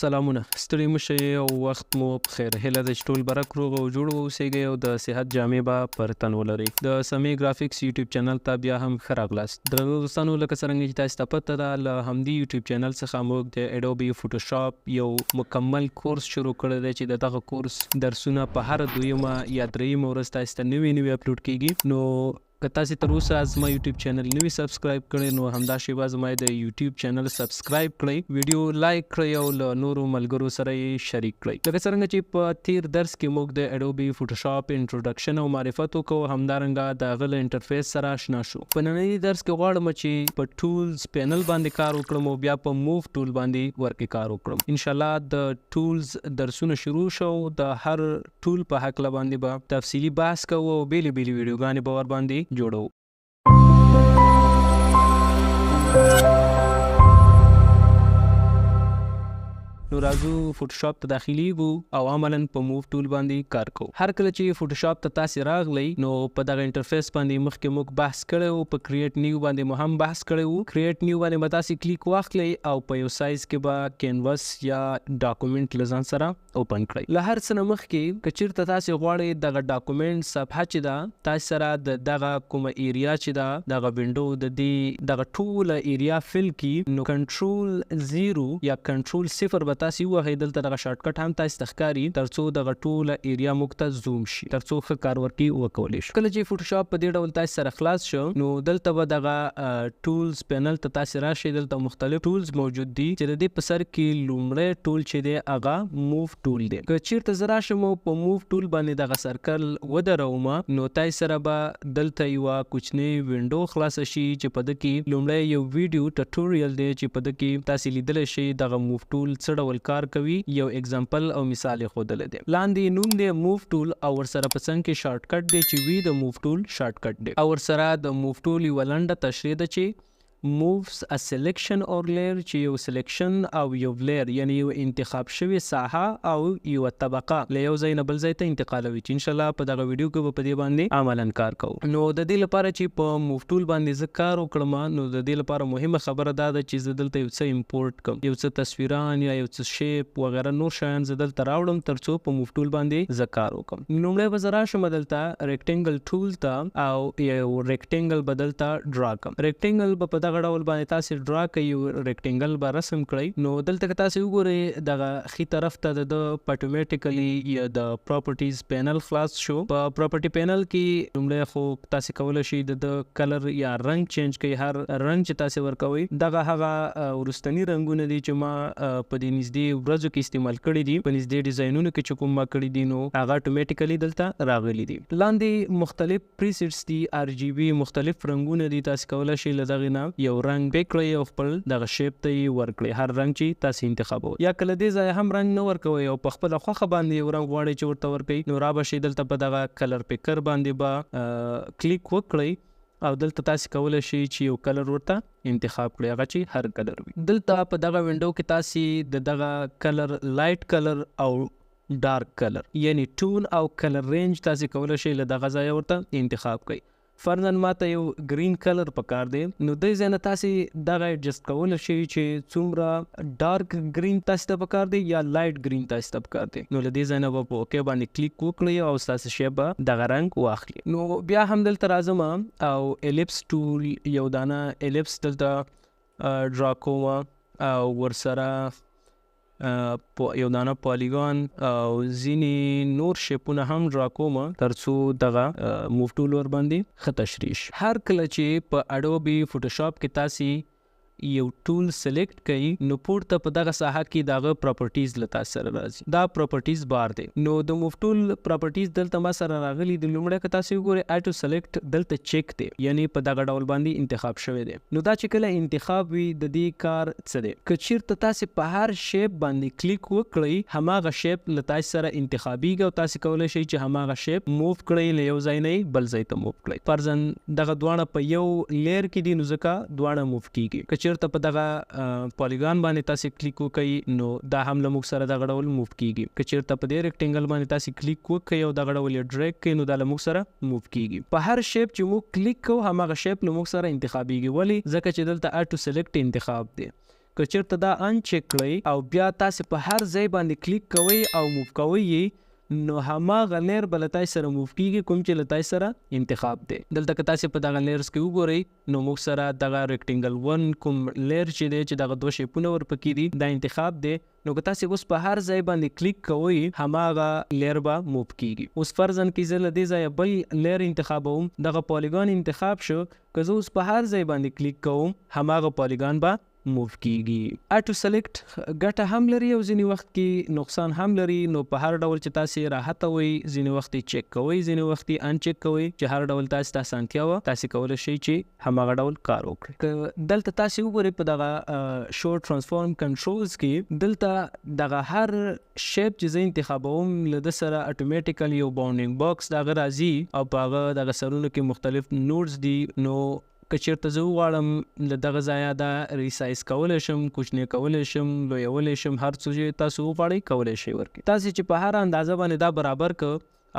سلامونه، ستړي مه شئ او وخت مو په خیر. هیله ده چې ټول برک، روغ او جوړ واوسیږئ او د صحت جامې به پر تن ولرئ. د سمیع ګرافیکس یوټیوب چینل ته بیا هم ښه راغلاست. درنو دوستانو، لکه څرنګه چې تاسو ته پته ده، له همدې یوټیوب چینل څخه موږ د اډوبي فوټوشاپ یو مکمل کورس شروع کړی دی چې د دغه کورس درسونه په هره دویمه یا دریمه ورځ تاسو ته نوي نوي اپلوډ کیږي. نو که تاسو تر اوسه زما یوټیوب چینل نه وي subscribe کړی، نو همدا شیبه زما د یوټیوب چینل subscribe کړئ، ویډیو لایک کړئ او له نورو ملګرو سره یې شریک کړئ. لکه څرنګه چې په تیر درس کې موږ د اډوبي فوټوشاپ introduction او معرفت وکړو، همدارنګه د هغه له interface سره آشنا شو. په ننني درس کې غواړم چې په tools panel باندې کار وکړم او بیا په move tool باندې ورکې کار وکړم. ان شاء الله د tools درسونه شروع شو، د هر tool په هکله باندې به تفصیلي بحث کوو او بېلې بېلې ویډیوګانې به ورباندې جوړو. نو راځو فوټوشاپ ته داخليږو او عملاً په move tool باندې کار کوو. هر کله چې فوټوشاپ ته تاسې راغلی، نو په دغه interface باندې مخکې موږ بحث کړی و، په create new باندې مو هم بحث کړی و. create new باندې به تاسې کلیک واخلئ او په یو سایز کې به canvas یا document له ځان سره open کړئ. له هر څه نه مخکې که چیرته تاسې غواړئ دغه document صفحه چې ده تاسې سره د دغه کومه area چې ده، دغه window د دې دغه ټوله area fill کړي، نو control 0 یا کنټرول 0 به تاسې ووهئ. دلته دغه shortcut هم تاسې ته ښکاري، ترڅو دغه ټوله area موږ ته zoom شي، ترڅو ښه کار ورکې وکولی شو. کله چې فوټوشاپ په دې ډول تاسې سره خلاص شو، نو دلته به دغه tools panel ته تاسې راشئ. دلته مختلف tools موجود دي چې د دې په سر کې لومړی tool چې دی هغه move tool دی. که چیرته زه راشم او په move tool باندې دغه circle ودروم، نو تاسې سره به دلته یوه کوچنۍ window خلاصه شي چې په ده کې لومړی یو ویډیو tutorial دی چې په ده کې تاسې لیدلی شئ دغه move tool څه ډول کار کوي، یو example او مثال یې ښودلی دی. لاندې نوم دی move tool او ورسره په څنګ کې shortcut دی چې V د move tool shortcut دی، او ورسره د move tool یوه لنډه تشریح ده چې moves a selection or layer، چې یو selection او یو layer، یعنی یو انتخاب شوی ساحه او یو طبقه له یو ځای نه بل ځای ته انتقالوي، چې ان شاء الله په دغه ویډیو کې به په دې باندې عملاً کار کوو. نو د دې لپاره چې په move tool باندې زه کار وکړم، نو د دې لپاره مهمه خبره دا ده چې زه دلته یو څه import کړم، یو څه تصویران یا یو څه shape وغیره نور شیان زه دلته راوړم ترڅو په move tool باندې زه کار وکړم. لومړی به زه راشم دلته rectangle tool ته او یو rectangle به دلته draw کړم. rectangle به په دغه ډول باندې تاسې draw کړئ، یو rectangle به رسم کړئ. نو دلته که تاسې وګورئ، دغه ښي طرف ته د ده په automatically د properties panel خلاص شو. په property panel کې لومړی خو تاسې کولی شئ د ده color یا رنګ change کړئ. هر رنګ چې تاسې ورکوئ، دغه هغه وروستني رنګونه دي چې ما په دې نږدې ورځو کې استعمال کړي دي، په نږدې ډیزاینونو کې چې کوم ما کړي دي، نو هغه automatically دلته راغلي دي. لاندې مختلف presets دي، RGB مختلف رنګونه دي. تاسې کولی شئ له دغې نه یو رنګ pick کړئ او خپل دغه shape ته یې ورکړئ، هر رنګ چې تاسې انتخابوئ. یا که له دې ځایه هم رنګ نه ورکوئ او په خپله خوښه باندې یو رنګ غواړئ چې ورته ورکړئ، نو را به شئ دلته په دغه color picker باندې به کلیک وکړئ او دلته تاسې کولی شئ چې یو color ورته انتخاب کړئ، هغه چې هر color وي. دلته په دغه window کې تاسې د دغه color light color او dark color، یعنی tone او color range تاسې کولی شئ له دغه ځایه ورته انتخاب کړئ. فرضاً ما ته یو green color پکار دی، نو دې ځای نه تاسې دغه adjust کولی شئ چې څومره dark green تاسې ته پکار دی یا light green تاسې ته پکار دی. نو له دې ځای نه به په okay باندې کلیک وکړئ او ستاسې شی به دغه رنګ واخلي. نو بیا هم دلته راځم او ellipse tool، یو دانه ellipse دلته draw کوم او ورسره یو دانه polygon او ځینې نور shape ونه هم draw کوم ترڅو دغه move tool ورباندې ښه تشریح شي. هر کله چې په اډوبي فوټوشاپ کې تاسې یو tool select کړئ، نو پورته په دغه ساحه کې د هغه properties له تاسو سره راځي. دا properties bar دی. نو د move tool properties دلته ما سره راغلي دي. لومړی که تاسو وګورئ، auto select دلته check دی، یعنی په دغه ډول باندې انتخاب شوی دی. نو دا چې کله انتخاب وي، د دې کار څه دی؟ که چیرته تاسې په هر shape باندې کلیک وکړئ، هماغه shape له تاسو سره انتخابیږي او تاسو کولی شئ چې هماغه shape move کړئ، له یو ځای نه بل ځای ته move کړئ. فرضاً دغه دواړه په یو layer کې دي، نو ځکه دواړه move کیږي. که چیرته په دغه polygon باندې تاسې کلیک وکړئ، نو دا هم له موږ سره دغه ډول move کیږي. که چیرته په دې rectangle باندې تاسې کلیک وکړئ او دغه ډول یې drag کړئ، نو دا له موږ سره move کیږي. په هر shape چې موږ کلیک کوو، هماغه shape له موږ سره انتخابیږي. ولې؟ ځکه چې دلته auto select انتخاب دی. که چیرته دا uncheck کړئ او بیا تاسې په هر ځای باندې کلیک کوئ او move کوئ یې، نو هماغه layer به له تاسې سره move کیږي کوم چې له تاسې سره انتخاب دی. دلته که تاسې په دغه layers کې وګورئ، نو موږ سره دغه rectangle 1 کوم layer چې دی، چې دغه دوه shape ونه ورپکې دي، دا انتخاب دی. نو که تاسې اوس په هر ځای باندې کلیک کوئ، هماغه layer به move کیږي. اوس فرضاً که زه له دې ځایه بل layer انتخابوم، دغه polygon انتخاب شو، که زه اوس په هر ځای باندې کلیک کوم، هماغه polygon به move کیږي. auto select ګټه هم لري او ځینې وخت کې نقصان هم لري. نو په هر ډول چې تاسې راحته وئ، ځینې وخت یې چک کوئ، ځینې وخت یې uncheck کوئ، چې هر ډول تاسې ته اسانتیا وه، تاسې کولی شئ چې هماغه ډول کار وکړئ. که دلته تاسې وګورئ په دغه show transform controls کې، دلته دغه هر shape چې زه انتخابوم، له ده سره automatically یو bounding box د هغه راځي او په هغه دغه سرونو کې مختلف nodes دي. نو که چېرته زه وغواړم له دغه ځایه دا resize کولی شم، کوچنی کولی شم، لویولی شم، هر څه چې تاسو وغواړئ کولی شئ ورکړئ. تاسې چې په هره اندازه باندې دا برابر که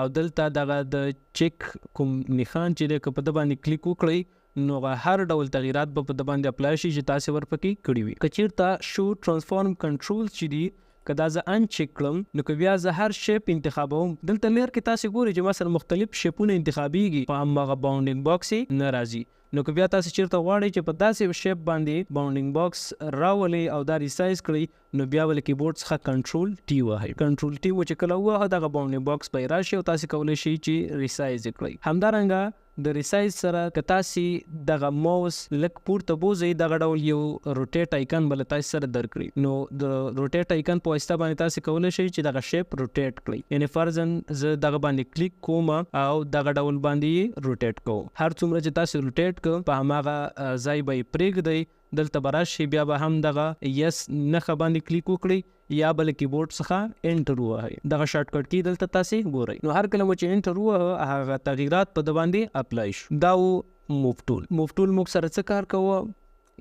او دلته دغه د چک کوم نښان چې دی، که په ده باندې کلیک وکړئ، نو هغه هر ډول تغیرات به په ده باندې apply شي چې تاسې ورپکې کړي وي. که چېرته show transform control چې دي، که دا زه uncheck کړم، نو که بیا زه هر shape انتخابوم، دلته layer کې تاسې ګورئ چې ما سره مختلف shape ونه انتخابیږي، خو هماغه bounding box یې نه راځي. نو که بیا تاسې چېرته غواړئ چې په داسې یو shape باندې bounding box راولئ او دا resize کړئ، نو بیا به له کیبورډ څخه control T ووهئ. control T مو چې کله ووهه، دغه bounding box به یې راشي او تاسې کولی شئ چې resize یې کړئ. همدارنګه د resize سره که تاسې دغه موس لږ پورته بوځئ، دغه ډول یو rotate icon به له تاسې سره درکړي. نو د rotate icon په واسطه باندې تاسې کولی شئ چې دغه shape rotate کړئ. یعنې فرضاً زه دغه باندې کلیک کوم او دغه ډول باندې یې rotate کوم. هر څومره چې تاسې rotate کړئ، په هماغه ځای به یې پرېږدئ. دلته به راشي، بیا به هم دغه yes نښه باندې کلیک وکړئ یا به له کیبورډ څخه enter ووهئ. دغه shortcut key دلته تاسې ګورئ. نو هر کله مو چې enter ووهه، هغه تغیرات په ده باندې apply شو. دا و move tool. move tool موږ سره څه کار کوه؟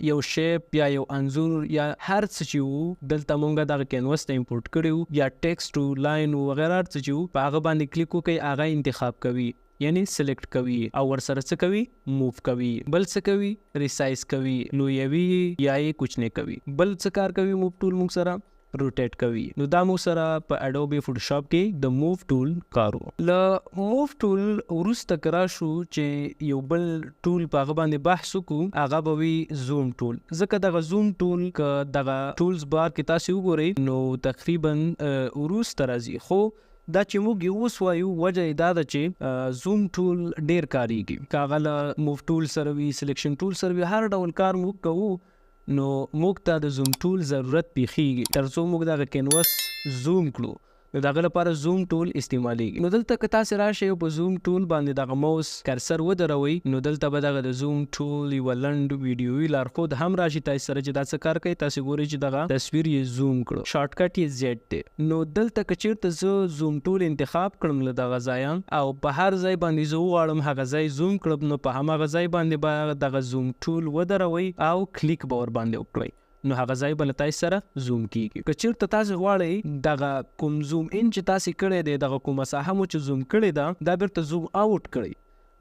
یو shape یا یو انځور یا هر څه چې وو، دلته مونږ دغه canvas ته import کړي وو، یا text وو، line وو، وغیره هر څه چې وو، په هغه باندې کلیک وکړئ، هغه انتخاب کوي، یعنی select کوي او ورسره څه کوي؟ move کوي. بل څه کوي؟ resize کوي، لویوي یا یې کوچنی کوي. بل څه کار کوي move tool موږ سره؟ rotate کوي. نو دا موږ سره په Adobe Photoshop کې د move tool کار و. له move tool وروسته که راشو چې یو بل tool په هغه باندې بحث وکړو، هغه به وي zoom tool. ځکه دغه zoom tool که دغه tools bar کې تاسې وګورئ، نو تقریبا وروسته راځي. خو دا چې موږ یې اوس وایو، وجه یې دا ده چې zoom tool ډیر کاریږي. که هغه له move tool سره وي، selection tool سره وي، هر ډول کار موږ کوو، نو موږ ته د zoom tool ضرورت پیښیږي تر څو موږ دغه canvas zoom کړو. نو د هغه لپاره zoom tool استعمالیږي. نو دلته که تاسې راشئ او په zoom tool باندې دغه mouse cursor ودروئ، نو دلته به دغه د zoom tool یوه لنډ ویډیوي لارښود هم راشي تاسې سره چې دا څه کار کوي. تاسې ګورئ چې دغه تصویر یې zoom کړو، shortcut یې Z دی. نو دلته که چیرته زه zoom tool انتخاب کړم له دغه ځایه او په هر ځای باندې زه وغواړم هغه ځای zoom کړم، نو په هماغه ځای باندې به دغه zoom tool ودروئ او کلیک به ورباندې وکړئ، نو هغه ځای به له تاسې سره zoom کیږي. که چیرته تاسې غواړئ دغه کوم zoom in چې تاسې کړی دی، دغه کومه ساحه مو چې zoom کړې ده، دا بیرته zoom out کړئ،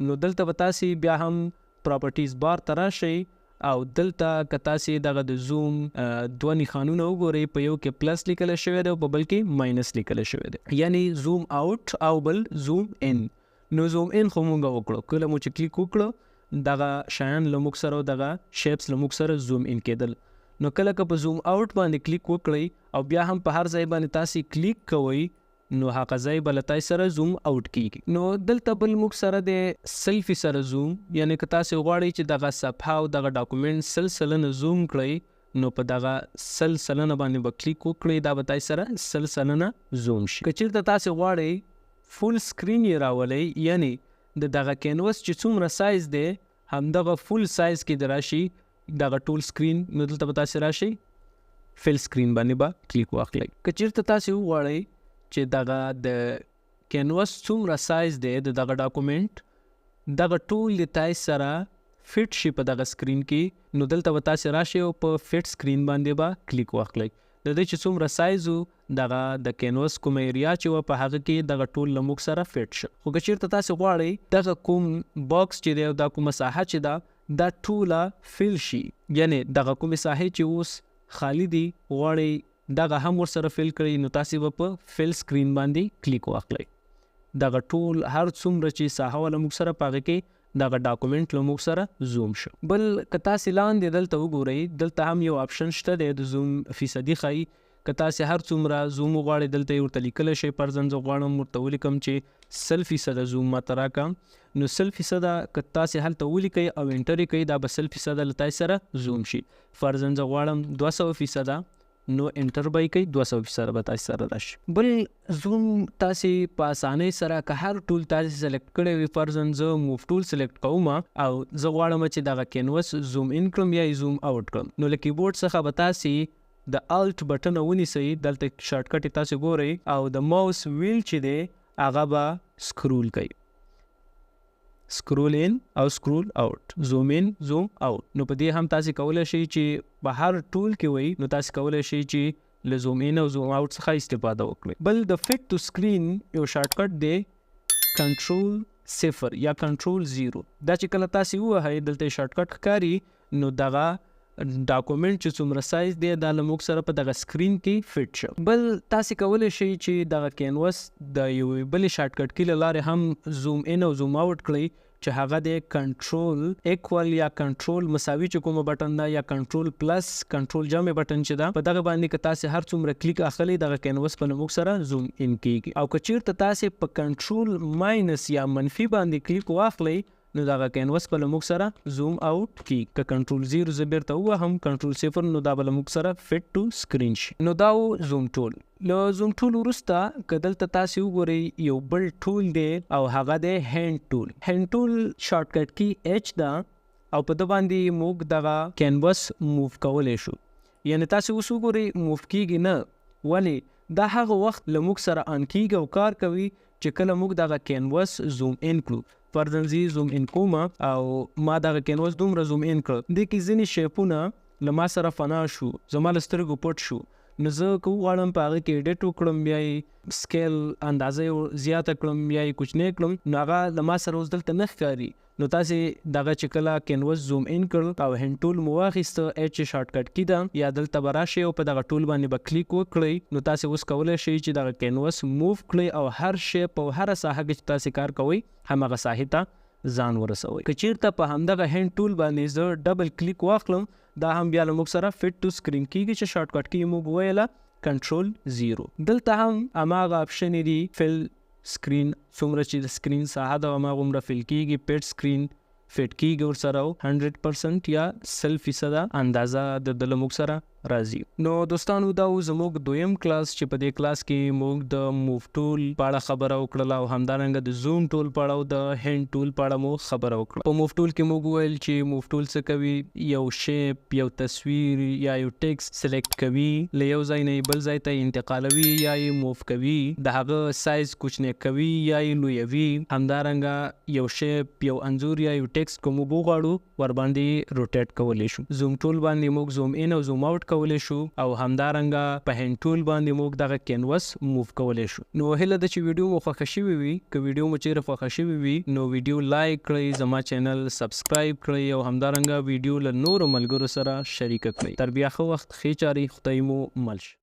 نو دلته به تاسې بیا هم properties bar ته راشئ او دلته که تاسې دغه د zoom دوه نښانونه وګورئ، په یو کې plus لیکل شوی دی او په بل کې minus لیکل شوی دی، یعنی zoom out او بل zoom in. نو zoom in خو مونږ وکړو، کله مو چې کلیک وکړو، دغه شیان له موږ سره او دغه shapes له موږ سره zoom in کېدل. نو کله که په zoom out باندې کلیک وکړئ او بیا هم په هر ځای باندې تاسې کلیک کوئ، نو هغه ځای به له تاسې سره zoom out کیږي. نو دلته بل موږ سره دی سلفي سره zoom، یعنی که تاسې غواړئ چې دغه صفحه او دغه document 100% zoom کړئ، نو په دغه 100% باندې به کلیک وکړئ، دا به تاسې سره 100% zoom شي. که چیرته تاسې غواړئ full screen یې راولئ، یعنی د دغه canvas چې څومره سایز دی همدغه full size کې د راشي دغه ټول screen، نو دلته به تاسې راشئ fill screen باندې به کلیک واخلئ. که چیرته تاسې وغواړئ چې دغه د canvas څومره سایز دی د دغه document دغه ټول د تاسې سره fit شي په دغه screen کې، نو دلته به تاسې راشئ او په fit screen باندې به کلیک واخلئ. د دې چې څومره سایز و دغه د canvas کومه area چې وه په هغه کې دغه ټول له موږ سره fit شو. خو که چیرته تاسې غواړئ دغه کوم box چې دی او دا کومه ساحه چې ده دا ټوله fill شي، یعنی دغه کومې ساحې چې اوس خالی دي غواړئ دغه هم ورسره fill کړئ نو تاسې به په fill screen باندې کلیک واخلئ. دغه ټول هر څومره چې ساحه وه له موږ سره په هغې کې دغه document له موږ سره زوم شو. بل که تاسې لاندې دلته وګورئ دلته هم یو option شته دی د زوم فیصدي ښایي. که تاسې هر څومره زوم وغواړئ دلته یې ورته لیکلی شئ. فرضاً زه غواړم ورته ولیکم چې 100% زوم ماته راکړه، نو 100% که تاسې هلته ولیکئ او enter یې کړئ دا به 100% له تاسې سره زوم شي. فرضاً زه غواړم 200%، نو enter به یې کړئ، 200% به تاسې سره راشي. بل زوم تاسې په اسانۍ سره که هر tool تاسې select کړی وي، فرضاً زه move tool select کوم او زه غواړم چې دغه canvas zoom in کړم یا یې zoom out کړم، نو له کیبورډ څخه به تاسې د Alt button ونیسئ، دلته shortcut یې تاسې ګورئ، او د mouse wheel چې دی هغه به scroll کوي، scroll in او scroll out، zoom in zoom out. نو په دې هم تاسې کولی شئ چې په هر tool کې وئ نو تاسې کولی شئ چې له zoom in او zoom out څخه استفاده وکړئ. بل د fit to screen یو shortcut دی کنټرول 0 یا کنټرول 0. دا چې کله تاسې ووهئ دلته یې shortcut ښکاري، نو دغه document چې څومره سایز دی دا له موږ سره په دغه screen کې fit شو. بل تاسې کولی شئ چې دغه کینوس د یوې بلې shortcut key له لارې هم zoom in او zoom out کړئ چې هغه دی control equal یا کنټرول مساوي چې کومه button ده یا control plus control جمع button چې ده، په دغه باندې که تاسې هر څومره کلیک اخلئ دغه کینوس په له موږ سره zoom in کیږي. او که چیرته تاسې په control minus یا منفي باندې کلیک واخلئ نو دغه کینوس به له موږ سره zoom out کیږي. که کنټرول 0 زه بیرته ووهم کنټرول 0 نو دا به له موږ سره fit to screen شي. نو دا و zoom tool. له zoom tool وروسته که دلته تاسې وګورئ یو بل tool دی او هغه دی hand tool. Hand tool shortcut key H ده او په ده باندې موږ دغه canvas move کولی شو. یعنې تاسې اوس وګورئ move کیږي نه، ولې دا هغه وخت له موږ سره on کیږي او کار کوي چې کله موږ دغه canvas zoom in کړو. فرضاً زه zoom in کوم او ما دغه کینوس دومره zoom in کړ، دې کې ځینې shape ونه له ما سره فنا شو، زما له سترګو پټ شو، نو زه که وغواړم په هغه کې edit وکړم یا یې scale اندازه یې زیاته کړم یا یې کوچنی کړم، نو هغه له ما سره اوس دلته نه ښکاري. نو تاسې دغه چې کله canvas zoom in کړ او hand tool مو واخیسته، H shortcut key ده، یا دلته به راشئ او په دغه tool باندې به کلیک وکړئ، نو تاسې اوس کولی شئ چې دغه canvas move کړئ او هر shape او هره ساحه کې چې تاسې کار کوئ هماغه ساحې ته ځان ورسوئ. که چیرته په همدغه hand tool باندې زه double click واخلم دا هم بیا له موږ سره fit to screen کیږي چې shortcut key موږ ویله کنټرول 0. دلته هم هماغه option دي، fill screen، څومره چې د screen ساحه ده هماغومره fill کیږي، fit screen fit کیږي ورسره 100% یا 100% اندازه د ده له موږ سره راځي. نو دوستانو دا و زموږ دویم کلاس چې په دې کلاس کې موږ د move tool په اړه خبره وکړله او همدارنګه د zoom tool په اړه او د hand tool په اړه مو خبره وکړه. په move tool کې موږ وویل چې move tool څه کوي، یو shape، یو تصویر یا یو text select کوي، له یو ځای نه یې بل ځای ته انتقالوي یا یې move کوي، د هغه سایز کوچنی کوي یا یې لویوي. همدارنګه یو shape، یو انځور یا یو text که موږ وغواړو ورباندې rotate کولی شو. zoom tool باندې موږ zoom in او zoom out کولی شو او همدارنګه په hand tool باندې موږ دغه canvas move کولی شو. نو هیله ده چې ویډیو مو خوښه شوې وي. که ویډیو مو چیرې خوښه شوې وي نو ویډیو like کړئ، زما channel subscribe کړئ او همدارنګه ویډیو له نورو ملګرو سره شریکه کړئ. تر بیا ښه وخت، ښې چارې، خدای مو مل شه.